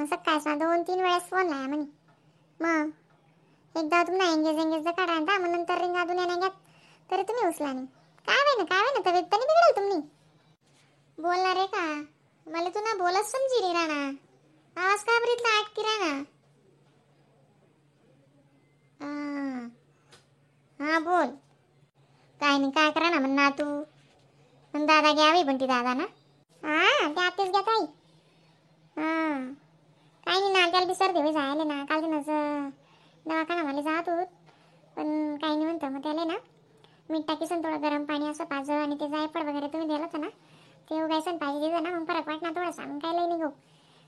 मग सकाळीच ना 2-3 वेळेस फोन लाया म्हणे. मग एकदा तुम्हाला एंगेज एंगेज काढा आणता, मग नंतर रिंगा दुन्या नाही घ्यात तरी तुम्ही उचला नाही. काय ना काय ना तब्येत तरी बिघडेल तुम्ही. बोलणार आहे का मला? तू ना बोलत समजी नाही राणा, आवाज का बरं इथला अटकी राणा? हां बोल. काय नाही काय करा ना म्हण ना तू पण दादा घ्यावी पण ती दादा ना. हां ते आत्ताच घ्या ताई. हां काय नाही ना त्याला बी सर्दी होई जायला ना, काल दिनच दवाखाना मला जात होत पण काही नाही म्हणतं. मग त्याला ना मीठ टाकीसन थोडं गरम पाणी असं पाजं आणि ते जायफळ वगैरे तुम्ही दिलं होतं ना ते उगायसन पाहिजे दिलं ना, मग फरक वाटणार थोडासा. मग काय लई निघू.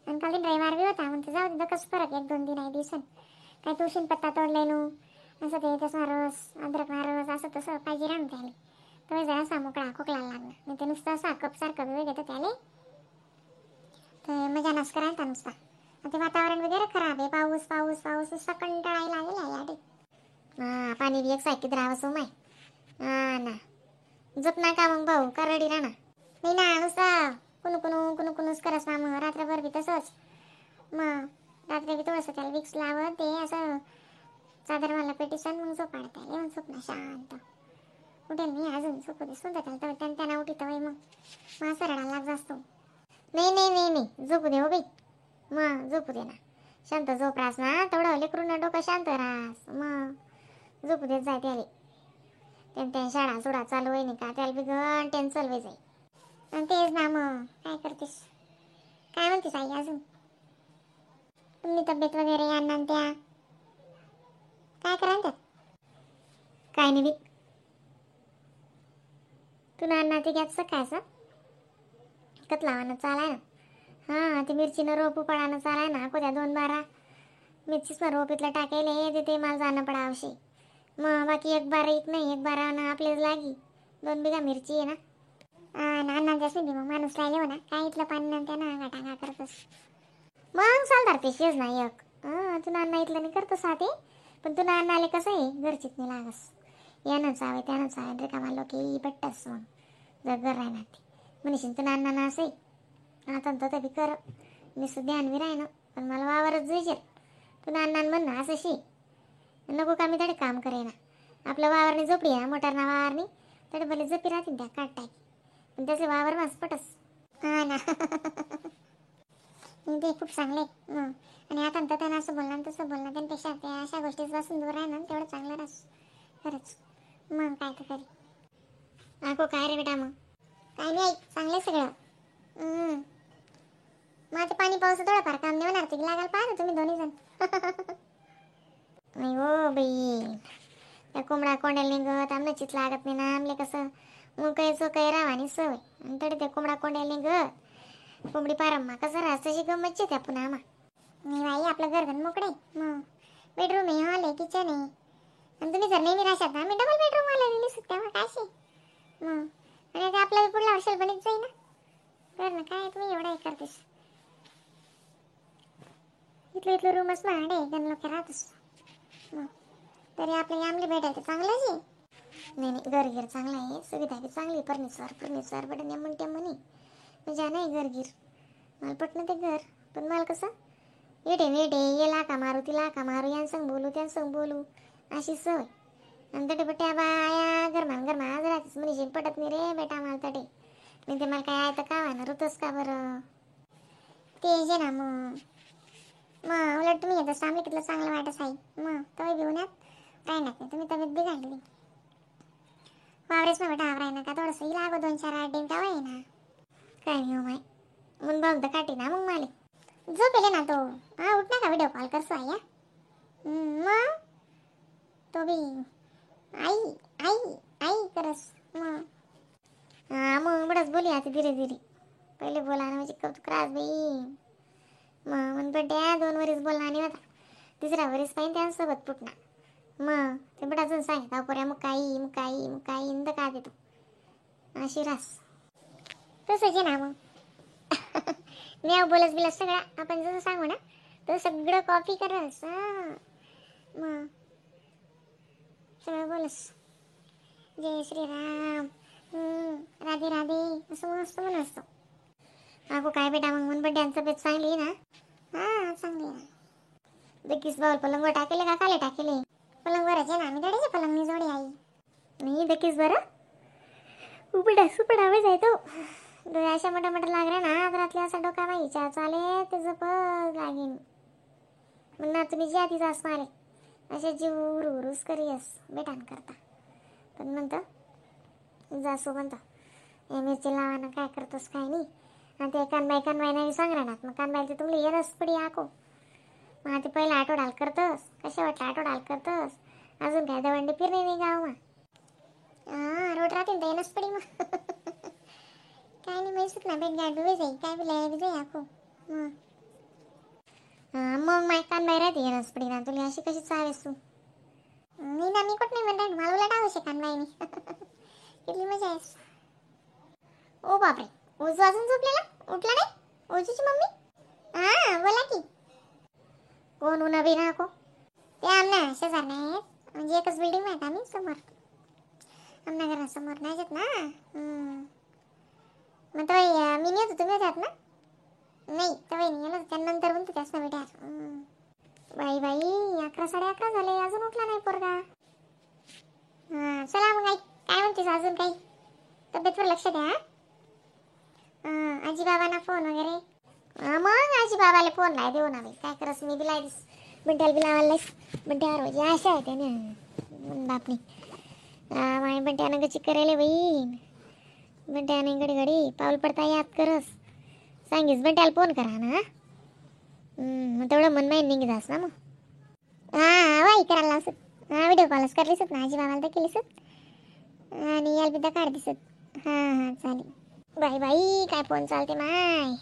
आणि काल दिन रविवार बी होता, मग ते जाऊ दे कसं फरक 1-2 दिन आहे दिसन. काय तुळशीन पत्ता तोडलाय नू असं ते तसा रस अद्रक रस असं तसं पाहिजे राहून त्याला, तो जरासा मोकळा खोकला लागला नाही ते नुसतं असा कपसारखं वेळ घेतं त्याला, तर मजा नास करायला नुसता. ते वातावरण वगैरे खराब आहे, पाऊस पाऊस पाऊस नुसता कंटाळायला लागेल याडे. हां पाणी बी एक सारखीत राहावं सो my. हां ना झोप ना का मग भाऊ का रडी राहणार नाही ना, नुसता कुणू कुणू कुणू कुणूच करस ना मग रात्रभर बी तसंच. मग रात्री बी थोडंसं त्याला विक्स लावत ते असं चादर मला पेटीसन मग झोप पाडता येऊन झोप ना शांत. उठेल मी अजून झोपू दे सुद्धा त्याला, तर त्यांना उठित मग मग असं रडायला लाग जास्त. नाही नाही नाही नाही झोपू दे हो बाई, मग झोपू दे ना शांत झोप रास ना, तेवढं लेकरून डोकं शांत रास. मग झोपू देत जाय त्याला, त्या शाळा सुडा चालू होई नाही का त्याला बी गण टेन्शन होई जाई. आणि तेच ना मग काय करतेस, काय म्हणतेस आई अजून? तुम्ही तब्येत वगैरे अण्णा त्या काय करा त्यात? काय नाही बी तू ना अण्णा ते घ्यायचं सकाळचं कत लावानं चालाय ना. हां ते मिरचीनं रोप उपाडानं चालाय ना, कोत्या 2-12 मिरचीच ना रोप इथलं टाकायला ते ते मला जाणं पडावशी. मग बाकी 1-12 एक नाही 1-12 ना आपल्याच लागी 2 बिघा मिरची आहे ना. अण्णा जास्त बी मग माणूस राहिले हो ना, काय इथलं पाणी ना त्या ना अंगा करतस मग चालणार ते शेज ना एक. हां तू अण्णा इथलं नाही करतस हा ते, पण तू अण्णा आले कसं आहे घरचीत नाही लागस, यानं चावे त्यानं चावे रिकामा लोक पट्टस मग जर घर राहणार ते म्हणशील तू अण्णा ना असं आता तर बी कर मी सुद्धा ध्यान बी राही पण मला वावरच जायचे. तू अण्णा म्हण ना असं शी नको का मी तडे काम करेना, आपलं वावरणी झोपडी आहे मोटारना वावरणी तडे भले झोपी राहतील त्या काट टाकी पण त्याचे वावर मास पटस. हा ना ते खूप चांगले. आणि आता तर त्यांना असं बोलणार तसं बोलणार त्यांपेक्षा त्या अशा गोष्टीपासून दूर राहणार तेवढं चांगलं रास खरंच. मग काय तर तरी अगो काय रे बेटा मग काय नाही चांगलं सगळं. मग आता पाणी पाऊस थोडंफार काम नाही होणार ते लागायला पाहा ना तुम्ही दोन्ही जण. नाही हो बाई त्या कोंबडा कोंड्याला निघत आमनं चित लागत नाही ना, आमले कसं मुकायचं चोकाय राहावा सवय आणि तरी त्या कोंबडा कोंड्याला निघत कोंबडी पारम्मा कसं राहस तशी गंमत त्या पुन्हा आम्हा. नाही बाई आपलं घर धन मोकळे मग बेडरूम आहे हॉल आहे किचन आहे, आणि तुम्ही जर नेहमी राहशात ना मी डबल बेडरूम आले दिली सुद्धा मग काय मग. आणि आता आपल्याला पुढल्या वर्षाला बनत जाईल ना कर ना, काय तुम्ही एवढं हे करतेस? इथलं इथलं रूमच ना आहे गण लोक राहतच मग तरी आपल्या आमली भेटायचं चांगलंच आहे. नाही नाही घरगीर चांगलं आहे, सुविधा बी चांगली, फर्निचर फर्निचर बटन म्हणते म्हणे म्हणजे नाही घरगीर मला पटणं ते घर. पण मला कसं येडे वेडे ये लाका मारू ती लाका मारू यांसंग बोलू त्यांसंग बोलू अशी सवय. आणि तटे पट्या बाया गरमान गरमा राहतेच म्हणजे पटत नाही रे बेटा मला तटे नाही ते मला काय आहे तर का ना रुतच का बरं ते जे ना मग. मग उलट तुम्ही येत असता आम्ही कितलं चांगलं वाटत आहे मग तवी घेऊन राहणार नाही तुम्ही तब्येत बिघडली वावरेच ना बेटा आवराय ना का थोडंसं लागो 2-4-8 दिन का ना काय नाही हो माय म्हणून भाऊ तर काटे ना मग माले झोपेले ना तो. हा उठ ना का व्हिडिओ कॉल करसो आई. मग तो बी आई आई आई करस मग. हा मग बडंच बोली आता धीरे धीरे, पहिले बोला ना म्हणजे कौतुक रास बाई. मग म्हण बड्या 2 वरीस बोलणार नाही होता तिसऱ्या वरीस पाहिजे त्यांसोबत फुटणार. मग ते बडा अजून सांगितलं पोऱ्या मुकाई मुकाई मुकाई इंद का देतो अशी रास तसंच आहे ना मग. मी बोलस बिलस सगळं आपण जसं सांगू ना तसं सगळं कॉपी करस. मग सगळं बोलस जय श्रीराम राधे राधे असं मस्त म्हण असतो. अगो काय बेटा मग मन बड्यांचं तब्येत चांगली आहे ना? हां दकीस बावल पलंगवर टाकेले का खाले टाकेले? पलंगवरच आहे ना आम्ही दडेचे पलंगनी जोडी आई. नाही दकीस बरं उपडा सुपडा आवाज आहे तो डोळे अशा मोठ्या मोठ्या लागल्या ना रातल्या असा डोका माईच्या चाले त्याचं पग लागेन. मग नातुनी जी आधी जास मारे अशा जीव उरुस करीयस बेटान करता पण म्हणतं जासू म्हणतं हे मिरची लावा ना काय करतोस काय नाही. आणि ते कानबाई कानबाई नाही सांग राहणार मग कानबाई ते तुमले येणच पडी आको. मग आता पहिला आठवडाल करतस कशा वाटलं आठवडाल करतस अजून काय दवंडी फिरणे नाही गाव मा. हा रोड राहते ना येणच पडी मग. काय नाही माहित ना भेट गाठ बी जाई काय बी लय बी जाई आको. मग हा मग माय कानबाई राहते येणच पडी ना तुला अशी कशी चावेस तू. मी ना मी कुठं नाही म्हणणार मला उलट आवश्य कानबाईनी. किती मजा आहेस. ओ बापरे ओजू अजून झोपलेला उठला नाही ओजूची मम्मी? हा बोला की. कोण उन्हा बी ना को ते आमना शेजार नाही म्हणजे एकच बिल्डिंग माहित आम्ही समोर आमना घरासमोर नाही येत ना. मग तो मी नाही होतो तुम्ही होतात ना? नाही तवाई नाही गेलो त्यानंतर म्हणतो त्यास ना बेटा. बाई बाई 11 11:30 झाले अजून उठला नाही पोरगा. हां चला मग आई काय म्हणतेस अजून काही? तब्येतवर लक्ष द्या. हां आजी बाबांना फोन वगैरे? मग आजी बाबाला फोन नाही देऊ ना बाई काय करस मी बी लायस बंट्याला बी लावायला लाईस बंट्यावर म्हणजे आशा आहे त्याने बापनी माय बंट्यानं गची करायला बाई बंट्याने घडी घडी पाऊल पडता याद करस सांगीस बंट्याला फोन करा ना. मग तेवढं मन माहीत निघत जास ना मग. हां वाई करायला लावसत. हां व्हिडिओ कॉलच करलीसत ना आजी बाबाला तर केलीसत आणि याला बिद्दा काढ दिसत. हां हां चालेल बाई. बाई काय फोन चालते माय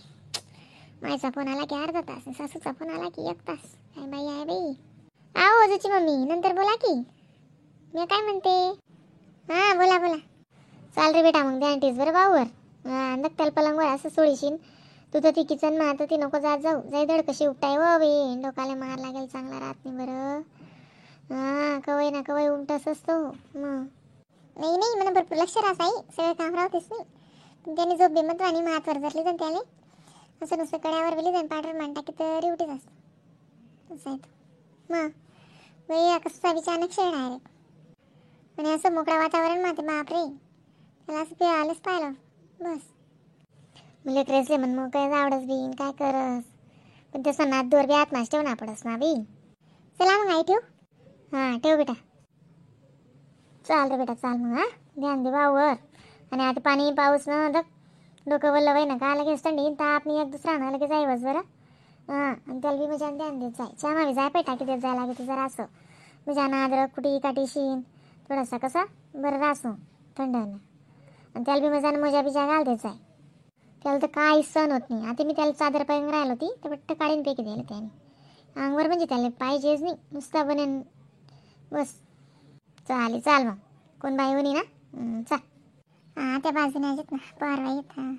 मायचा फोन आला की अर्धा तास सासूचा फोन आला की 1 तास. काय बाई आहे बाई. आहो ओजूची मम्मी नंतर बोला की मी काय म्हणते. हां बोला बोला. चाल रे बेटा मग ध्यान टीस बरं भाऊवर. हां नक्कल पलंगवर असं सोडीशीन तू तर ती किचन मा तर ती नको जात जाऊ जाई धड कशी उपटाय व बाई डोकाला मार लागेल चांगला राहत नाही बरं. हां कवय ना कवय उमटस असतो मग. नाही नाही मला भरपूर लक्ष राहस आई सगळं काम राहतेच नाही पण त्याने झोप बी म्हणतो आणि हातवर धरली जाण त्याने असं नुसतं कड्यावर बिली जाण पाठवर मान टाकी तरी उठीच असतो असं आहे तो. मग बाई कसा विचारक शेड आहे आणि असं मोकळं वातावरण माते बापरे त्याला असं पिळालंच पाहिलं बस. मुले क्रेसले म्हण मग काय आवडस बीन काय करस पण तसं नात दोर बी आत्माच ठेव ना पडस ना बी. चला मग आई ठेव. हां ठेव बेटा. चाल रे बेटा चाल मग. हां ध्यान दे बावर आणि आता पाणी पाऊस ना धक डोकं वल्ल वय ना का लगेच थंडी ताप नाही एक दुसरा ना लगेच आहे बस बरं. हां आणि त्याला बी मजा ध्यान देत जाय चहा बी जाय पे टाकी देत जाय लागेल जरा असं मजा ना अद्रक कुटी काटी शीन थोडासा कसा बरं राहसो थंड आणि त्याला बी मजा मोजा बिजा घाल देत जाय. त्याला तर काही सहन होत नाही. आता मी त्याला चादर पाहिजे राहिलं होती तर पट्ट काढीन पैकी द्यायला त्याने अंगवर म्हणजे त्याला पाहिजेच नाही नुसता बनेन बस. चालेल चाल मग कोण बाई होणी ना चाल. हां त्या बाजूने आहेत ना परवा येत. हां.